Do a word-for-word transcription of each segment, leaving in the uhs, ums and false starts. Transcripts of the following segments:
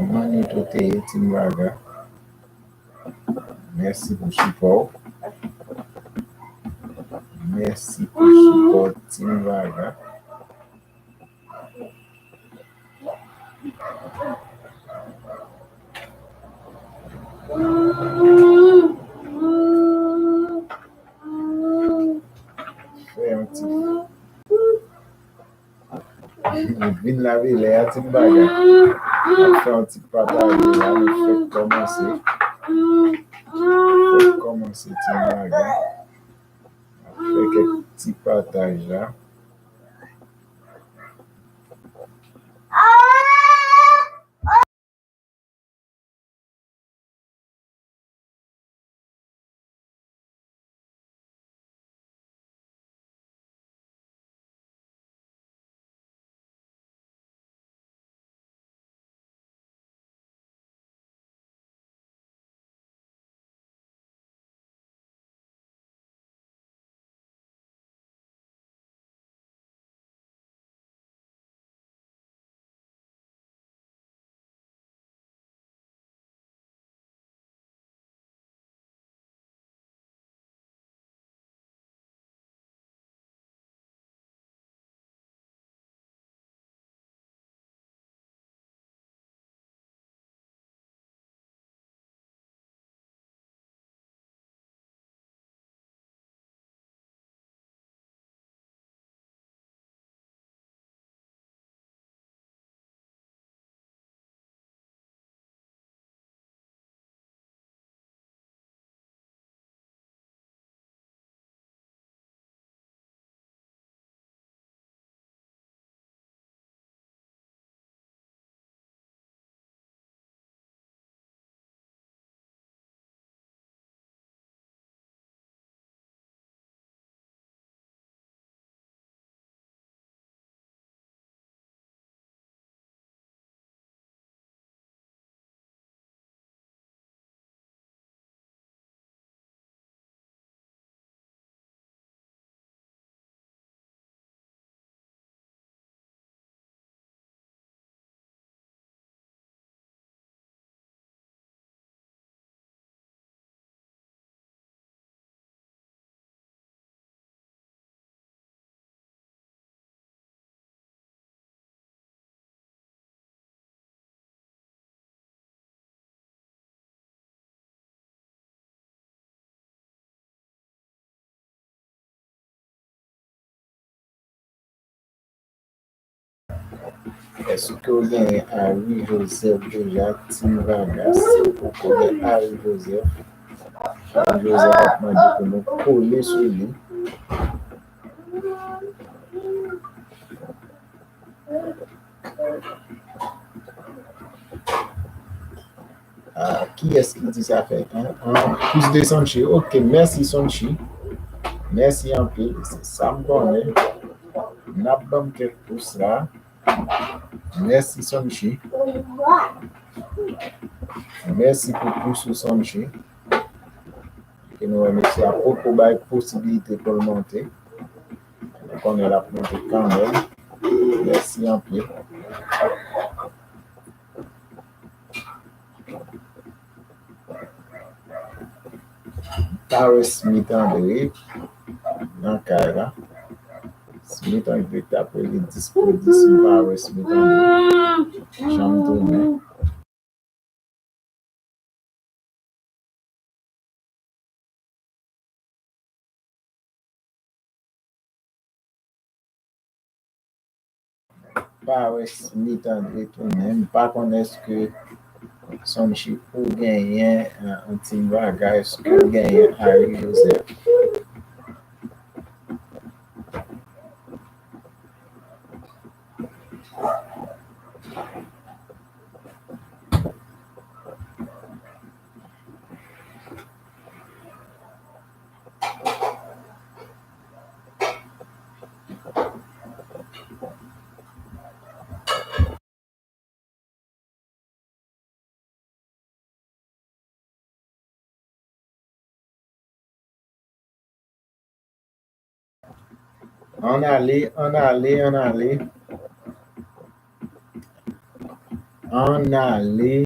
Kòman nou tou te ye, Team Vaga? Mèsi pou sipò w. Mèsi pou sipò Team Vaga. Fè yon ti Vin lave lè a, Team Vaga. N ap fè yon ti pataje la, nou fèk kòmanse. Fèk kòmanse, Team Vaga. N ap fè kèk ti pataj la. Èske w genyen Harry Joseph deja, Team Vaga? Si w poko gen Harry Joseph, Harry Joseph ap mande pou nou kole sou li. Ah, kiyès ki di sa fè? An, an, plis de Sonchi. Ok, mèsi Sonchi. Mèsi anpil. Se sa m konnen. N ap ban m kèk pous la. Mèsi Sonchi. Mèsi pou pous ou Sonchi. Ke nou wè mesye a poko bay posibilite pou l monte. Nou konnen l ap monte kanmenm. Mèsi anpil. Paris Smith André nan kay la. Smith André t ap rele dis pou dis, m pa wè Smith André. Janm tounen. Pa wè Smith André tounen. M pa konn èske Sonchi ou genyen, eh, yon Team Vaga, èske ou genyen Harry Joseph? Ann ale, ann ale, ann ale. Ann ale.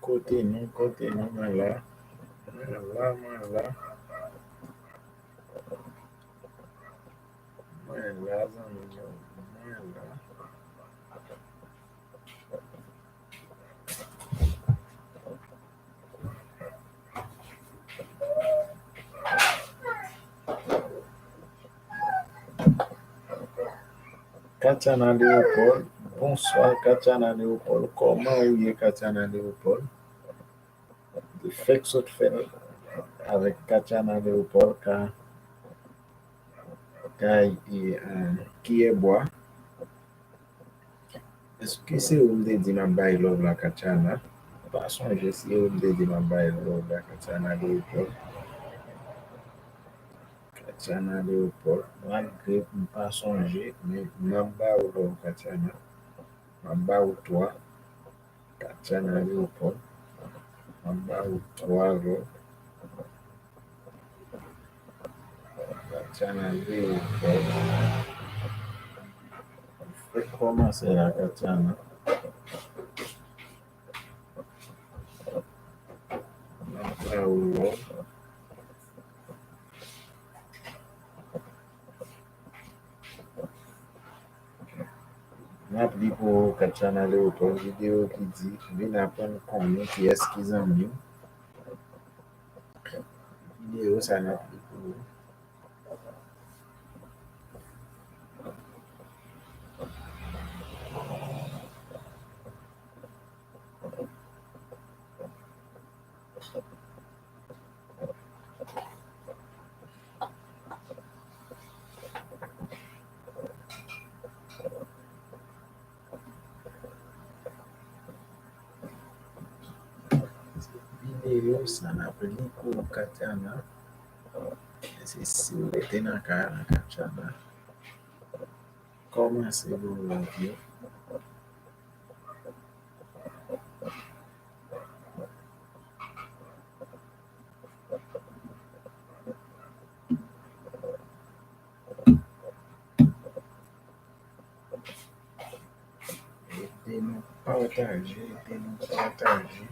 Kote nou, kote nou, mwen la. Mwen la, mwen la. Mwen la, zanmi yo. Mwen la. Katiana Leopold, bonswa Katiana Leopold, kòman ou ye Katiana Leopold? Li fèk sot fè l avèk Katiana Leopold ka, kay, e, e, Kiyè Bwa. Èske se ou m te di m ap bay love la, Katiana? M pa sonje si ou m te di m ap bay love la, Katiana Leopold. Katiana Leopold, malgre m pa sonje, men m ap ba ou love, Katiana. M ap ba ou twa. Katiana Leopold. M ap ba ou twa love. Katiana Leopold. Fèk kòmanse la, Katiana. M ap ba ou love. M ap li pou ou, Katiana Leopold, videyo ki di, vin aprann konnen kiyès ki zanmi w. Videyo sa n ap li pou ou. Videyo sa n ap li pou Katiana. Se si w rete nan kay la, Katiana. Kòmanse pou w love yo. Ede nou pataje, ede nou pataje.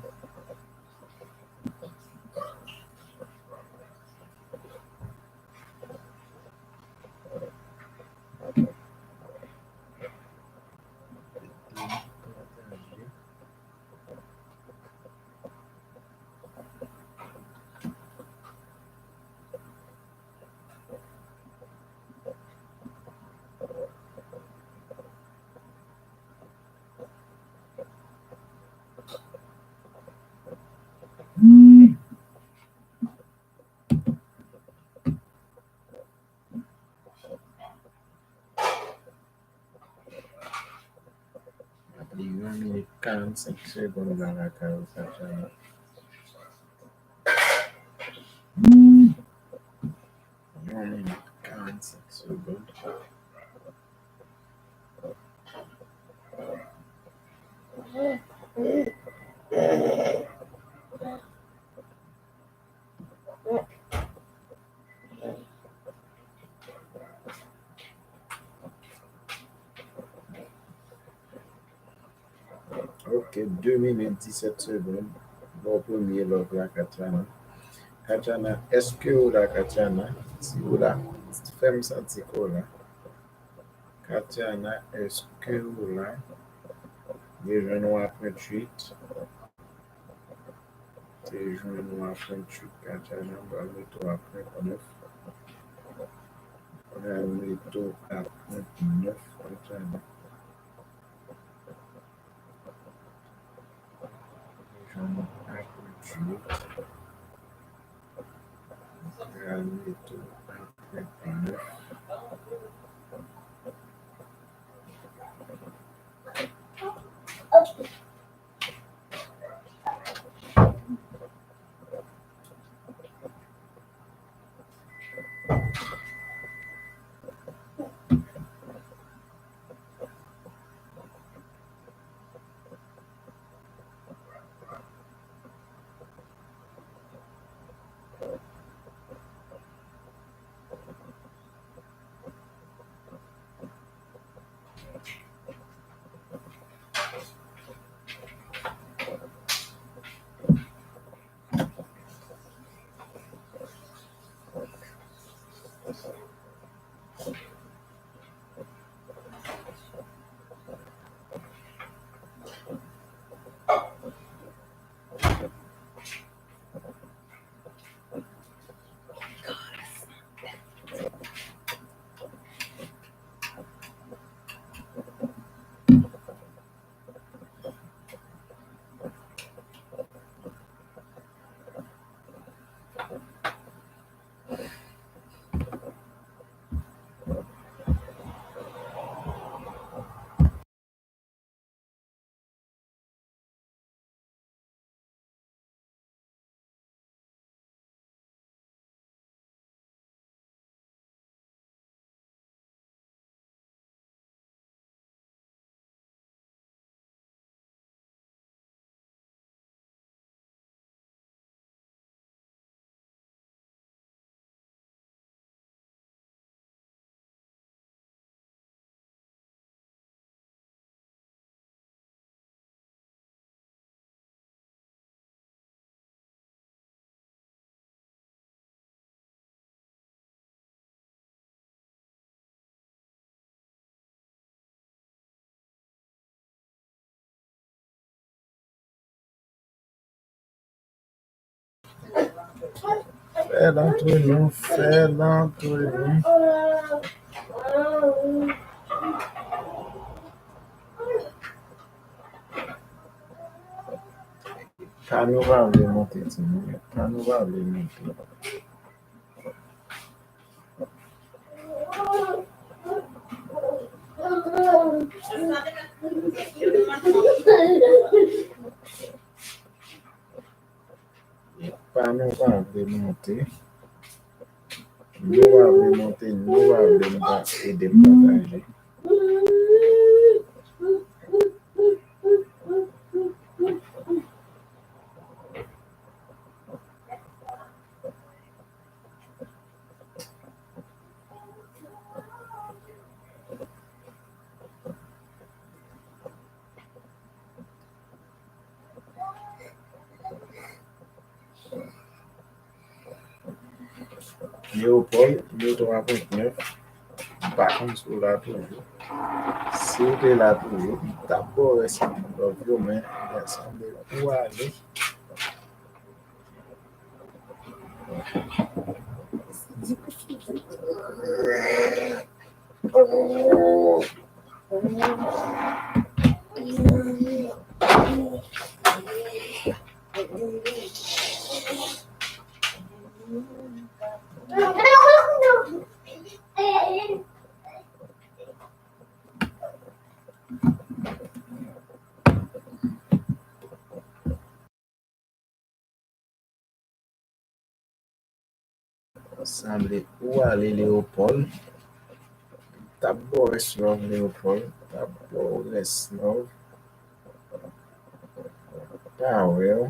Yon minit karannsenk segonn la lakay ou, Katjana. Yon minit karannsenk segonn. Ok, de minit disèt segonn. Bon, premye love la, Katjana. Katjana, èske ou la, Katjana? Si ou la, fè m santi ke w la. Katjana, èske ou la? Yo jwenn ou a trenntuit. Te jwenn ou a trenntuit, Katjana, m pral mete w a trennèf. M pral mete w a trennèf, Katjana. Te jwenn ou a trenntuit. M pral mete w a trennèf. Fè l antre non, fè l antre non. Pano pa vle monte, timoun. Pano pa vle monte. Pano pa vle monte. Nou pa vle monte, nou pa vle m pa ede m pataje. Leopold, de twa pwen nèf. M pa konn si w la toujou. Si w te la toujou, m t ap ba w rès love yo, men, men sanble ou ale. Sanble ou ale Leopold. T ap ba w rès love Leopold. T ap ba w rès love. Pa wè w.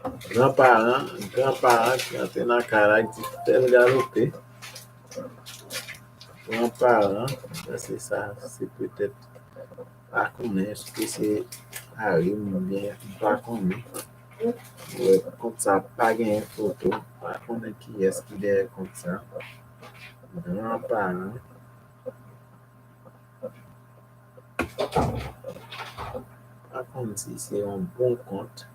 Granparan, granparan ki antre nan kay la, ki di fè l galope. Granparan, se sa, se petèt, pa konnen èske se Arim oubyen m pa konnen. Wè, kont sa pa genyen foto, pa konnen kiyès ki dèyè kont sa. Granparan. Pa konn si se yon bon kont.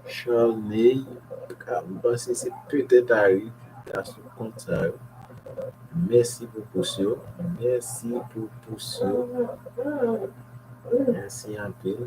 Charney, m panse se petèt Harry ki ta sou kont sa yo. Mèsi pou pous yo. Mèsi pou pous yo. Mèsi anpil.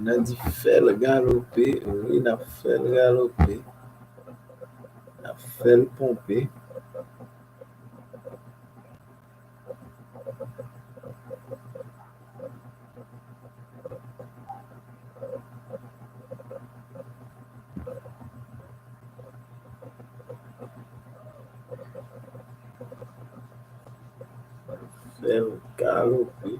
N a di fè l galope, wi, n ap fè l galope. N ap fè l ponpe. Fè l galope.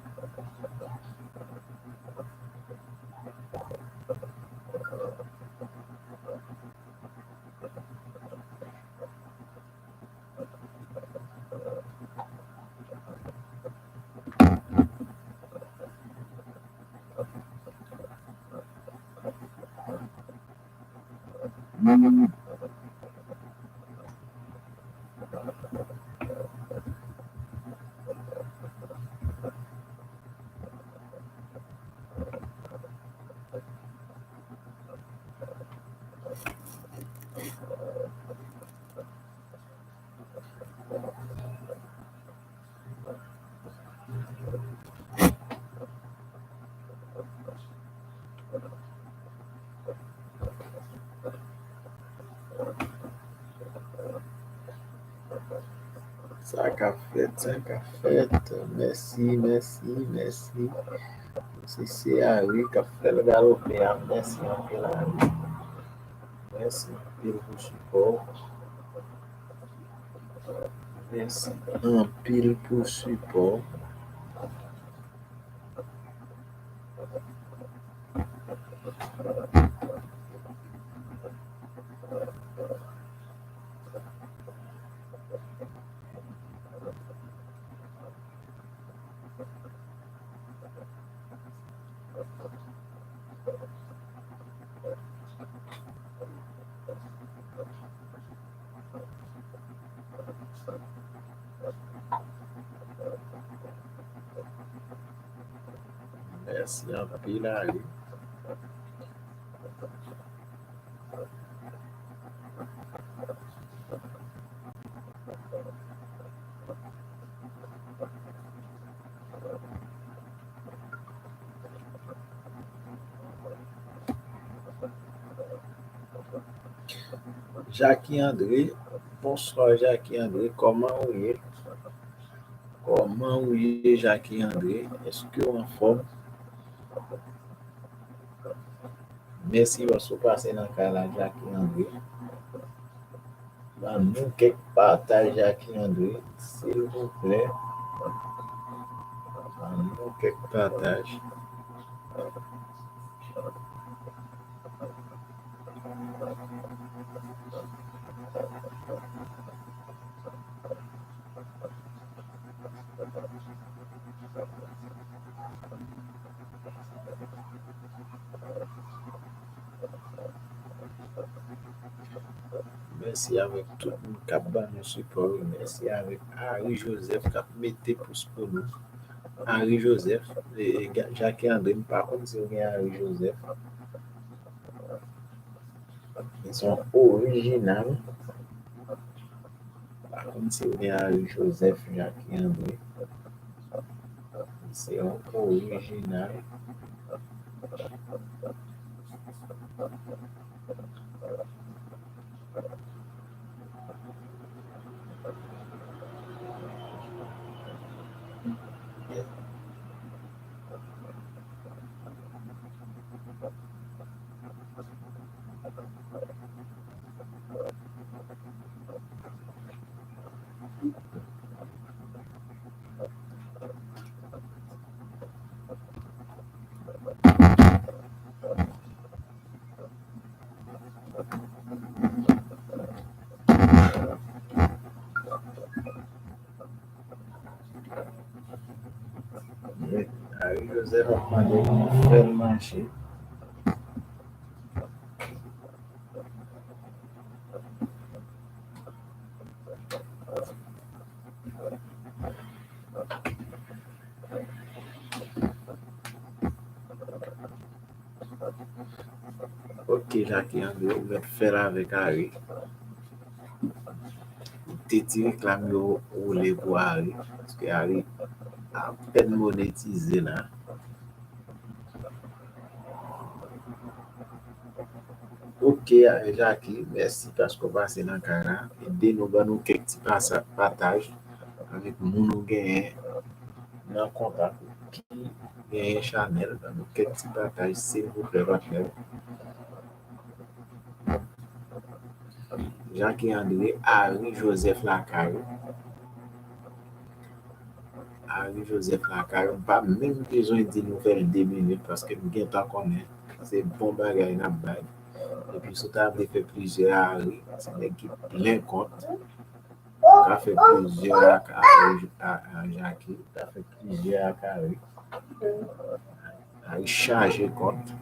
Sa k ap fèt, sa k ap fèt. Mèsi, mèsi, mèsi. Se, se Harry k ap fè l galope a. Mèsi anpil, Harry. Mèsi anpil pou sipò w. Mèsi anpil pou sipò w. Mèsi anpil, Harry. Jackie André, bonswa Jackie André, kòman ou ye? Kòman ou ye, Jackie André? Èske w anfòm? Mèsi paske w pase nan kay la, Jackie André. Ban nou kèk pataj, Jackie André, silvouplè. Ban nou kèk pataj. Mèsi avèk tout moun k ap ban nou sipò yo. Mèsi avèk Harry Joseph k ap mete pous pou nou. Harry Joseph, e, e, Ga- Jackie André, m pa konn si w gen Harry Joseph. Men se yon orijinal. Pa konn si w gen Harry Joseph, Jackie André. Se yon orijinal. Harry Joseph ap mande pou nou fè l mache. Ok, Jackie André, ou mèt fè l avèk Harry. Te ti reklam yo woule pou Harry, paske Harry apèn monetize la. Ok, Jackie, mèsi paske w pase nan kay la. Ede nou, ban nou kèk ti pasa- pataj avèk moun ou genyen nan kontak ou ki genyen chanèl. Ban nou kèk ti pataj, silvouplè, patnè. Jackie André, Harry Joseph lakay ou. Harry Joseph lakay ou. M pa menm bezwen di nou fè l de minit paske m gentan konnen se bon bagay n ap bay. Epi si w ta vle fè plizyè Harry, se nèg ki plen kont. Ou ka fè plizyè ak Harry, a, a, Jackie. Ou ka fè plizyè ak Harry. Harry chaje kont.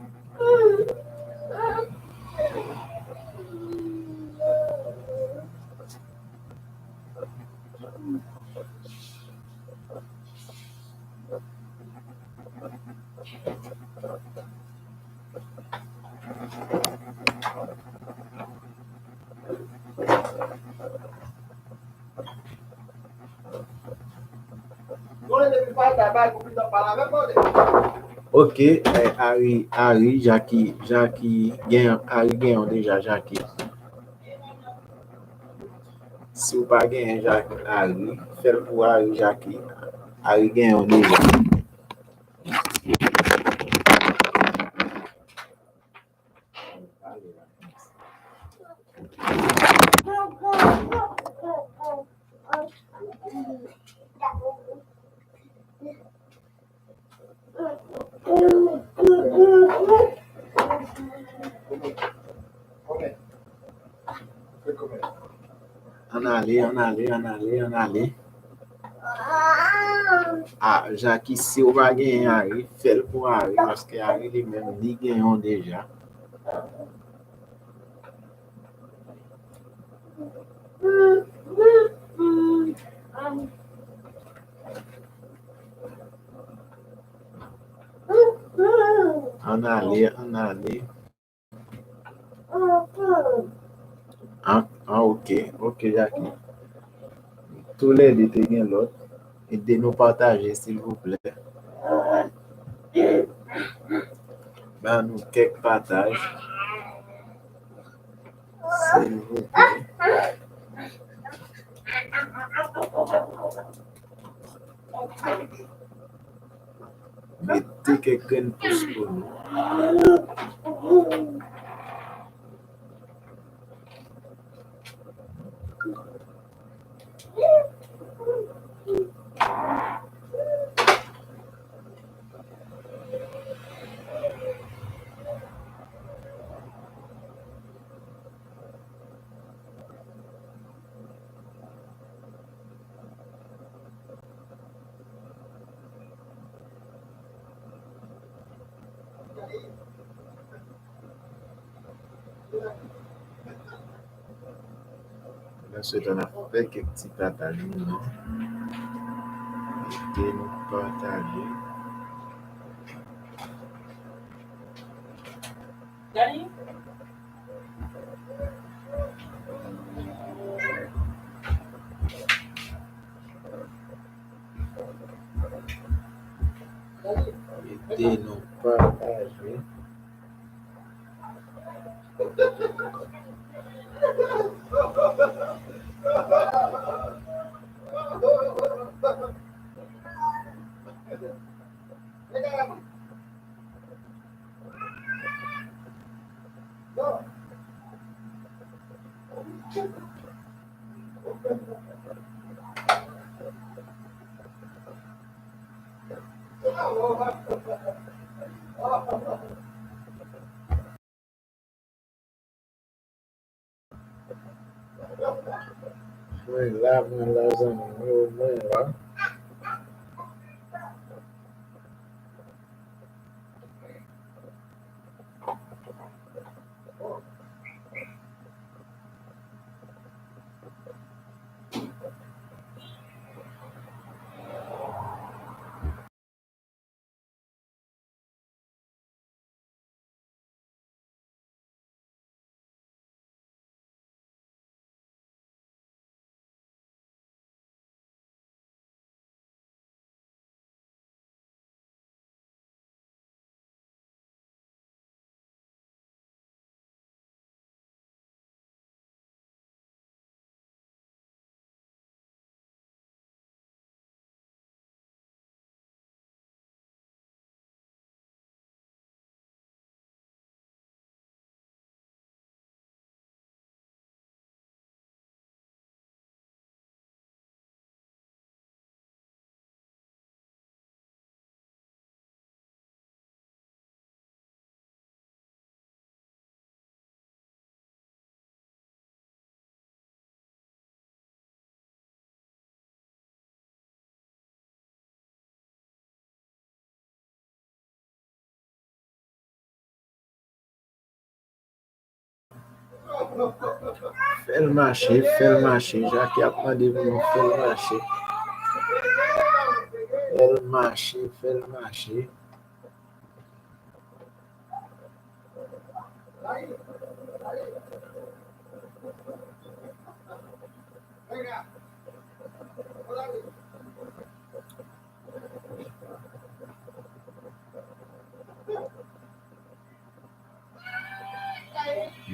Ok, eh, Harry, Harry, Jackie, Jackie, gen, Harry gen yon deja, Jackie. Si w pa genyen Jackie, Harry, fè l pou Harry, Jackie. Harry gen yon deja. Ann ale, ann ale, ann ale, ann ale. A, Jackie, si w pa genyen Harry, fè l pou Harry, paske Harry li menm, li gen yon deja. Ann ale, ann ale. An, an, ok, ok, Jackie. Toulède te gen lòt. Ede nou pataje, silvouplè. Ban nou kèk pataj. silvouplè. Mete kèk grenn pous pou nou. Pandan se tan, n ap fè kèk ti pataje, non? Ede nou pataje. Ede nou pataje. Mwen la, mwen la, zanmi mwen yo, mwen la. Fè l mache, fè l mache. Jackie ap mande pou nou fè l mache. Fè l mache, fè l mache.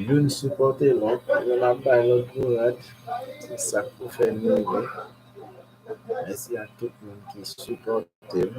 Youn sipòte lòt, youn ap bay lòt bourad. Se sa k pou fè nou rive. Mèsi a tout moun ki sipòte m.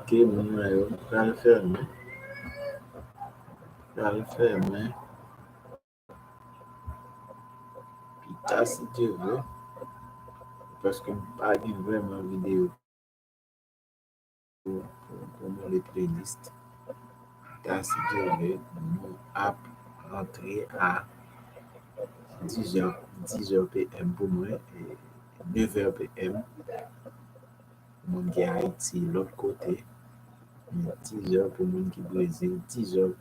Ke moun mwen yo, m pral fèmen. M pral fèmen. Pita, si Dye vle. Paske m pa gen vrèman videyo pou, pou, pou mole playlist. Pita, si Dye vle, nou ap rantre a dix heures, dix heures P M pou mwen, e neuf heures P M. Moun ki Ayiti, lòt kote, dix heures pou moun ki Brezil, dix heures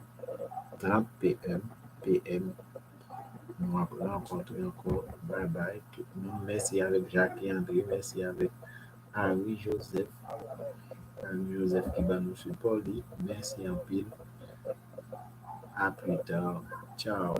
trente P M, P M. Nou ap rankontre ankò. Bye bye tout moun. Mèsi avèk Jackie André, mèsi avèk Harry Joseph. Harry Joseph ki ban nou sipò li. Mèsi anpil. À plus tard. Ciao.